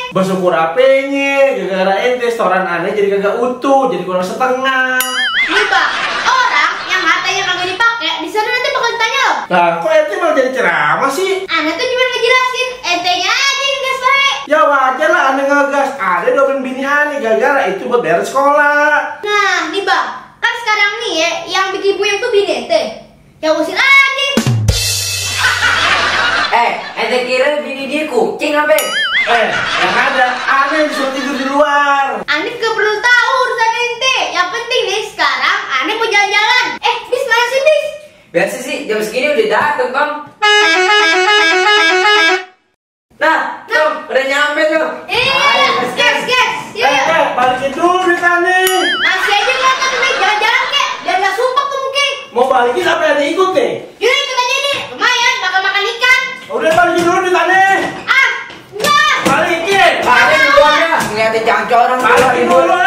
Bersyukur apenya, gara-gara ente setoran aneh jadi kagak utuh, jadi kurang setengah. Nih Bang, orang yang matanya kagak dipakai di sana nanti bakal ditanya loh. Nah, kok ente malah jadi ceramah sih? Aneh tuh cuma ngejelasin, entenya aja yang gas baik. Ya wajar lah aneh ngegas, aneh doain bini aneh gara-gara itu buat bayar sekolah. Nah, nih Bang, kan sekarang nih ya, yang bikin puyeng tuh bini ente. Yang usir aja. Ente kira bini dia kucing apa? Yang ada, aneh disuruh tidur di luar. Aneh gak perlu tahu urusan ente. Yang penting nih sekarang Aneh mau jalan-jalan. Bis mana sih bis? Biasa sih jam segini udah dateng Bang. Nah, Tom, udah nyampe tuh. Gas. Yuk. Balikin dulu duit aneh. Masih aja nggak nih jalan-jalan kek, biar nggak sumpah tuh mungkin. Mau balikin apa yang ikut nih? Yaudah ikut aja nih, lumayan bakal makan ikan. Udah balikin dulu duit aneh. Enggak. Balikin. Balik duluan ya, ngeliatin jangan corong. Balikin dulu.